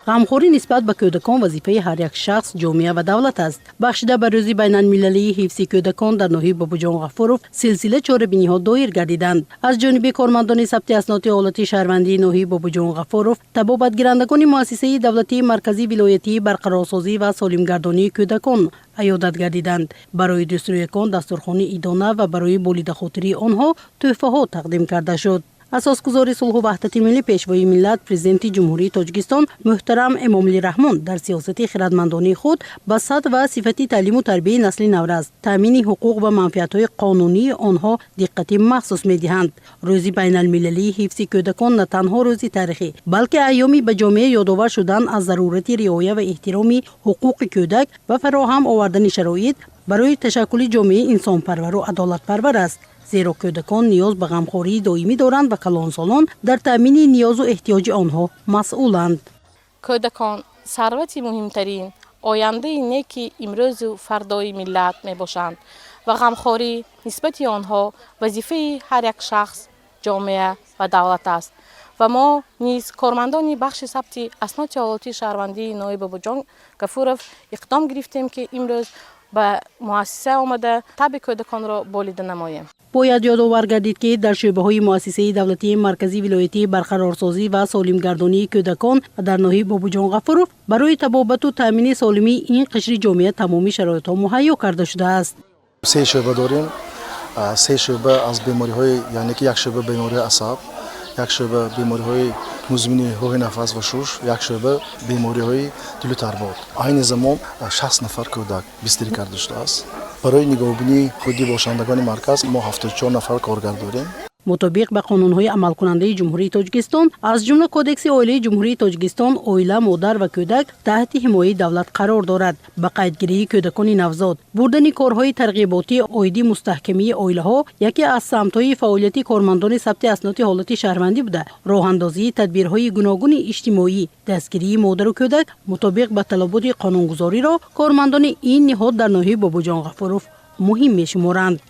Ғамхорӣ нисбат ба кӯдакон вазифаи ҳар як шахс, ҷомеа ва давлат аст. Бахшида ба Рӯзи байналмилалии ҳифзи кӯдакон дар ноҳияи Бобоҷон Ғафуров силсила чорабиниҳо доир гардиданд. Аз ҷониби кормандони сабти асноди ҳолати шаҳрвандии ноҳияи Бобоҷон Ғафуров табобатгирандагони муассисаи давлатии марказии вилоятии барқарорсозӣ ва солимгардонии кӯдакон аёдат гардиданд. Барои дӯстрӯякон дастурхони идона ва барои болидахотирии онҳо тӯҳфаҳо тақдим карда шуд. Асосгузори сулҳу ваҳдати миллӣ, Пешвои миллат, Президенти Ҷумҳурии Тоҷикистон муҳтарам Эмомалӣ Раҳмон дар сиёсати хирадмандонии худ ба сатҳ ва сифати таълиму тарбияи насли наврас, таъмини ҳуқуқ ва манфиатҳои қонунии онҳо диққати махсус медиҳанд. Рӯзи байналмилалии ҳифзи кӯдакон на танҳо рӯзи таърихӣ, балки айёми ба ҷомеа ёдовар шудан аз зарурати риоя ва эҳтироми ҳуқуқи кӯдак ва фароҳам овардани шароит барои ташаккули ҷомеаи инсонпарвару адолатпарвар аст. Зеро кӯдакон ниёз ба ғамхории доимӣ доранд ва калонсолон дар таъмини ниёзу эҳтиёҷи онҳо масъуланд. Кӯдакон сарвати муҳимтарин, ояндаи неки имрӯзу фардои миллат мебошанд ва ғамхорӣ нисбати онҳо вазифаи ҳар як шахс, ҷомеа ва давлат аст. Ва мо низ, кормандони бахши сабти асноди ҳолати шаҳрвандии ноҳияи Бобоҷон Гафуров, иқдом гирифтем, ки имрӯз ба муассиса омада, табъи кӯдаконро болида намоем. Бояд ёдовар гардид, ки дар шӯъбаҳои муассисаи давлатии марказии вилоятии барқарорсозӣ ва солимгардонии кӯдакон дар ноҳияи Бобоҷон Ғафуров барои табобату таъмини солимии ин қишри ҷомеа тамоми шароитҳо муҳайё карда шудааст. Се шӯъба дорем. Се шӯъба аз бемориҳои, яъне ки як шӯъба бемориҳои асаб, як шӯъба бемориҳои музмини роҳи нафас ва шуш, як шӯъба бемориҳои дилу тарбод. Айни замон 60 нафар кӯдак бистарӣ карда шудааст. Барои нигоҳубинии худи бошандагони марказ мо 74 нафар коргар дорем. Мутобиқ ба қонунҳои амалкунандаи Ҷумҳурии Тоҷикистон, аз ҷумла Кодекси оилаи Ҷумҳурии Тоҷикистон, оила, модар ва кӯдак таҳти ҳимояи давлат қарор дорад. Ба қайдгирии кӯдакони навзод, бурдани корҳои тарғиботӣ оиди мустаҳкамии оилаҳо яке аз самтҳои фаъолияти кормандони сабти асноди ҳолати шаҳрвандӣ буда, роҳандозии тадбирҳои гуногуни иҷтимоӣ, дастгирии модару кӯдак мутобиқ ба талаботи қонунгузориро кормандони ин ниҳод дар ноҳияи Бобоҷон Ғафуров муҳим мешуморанд.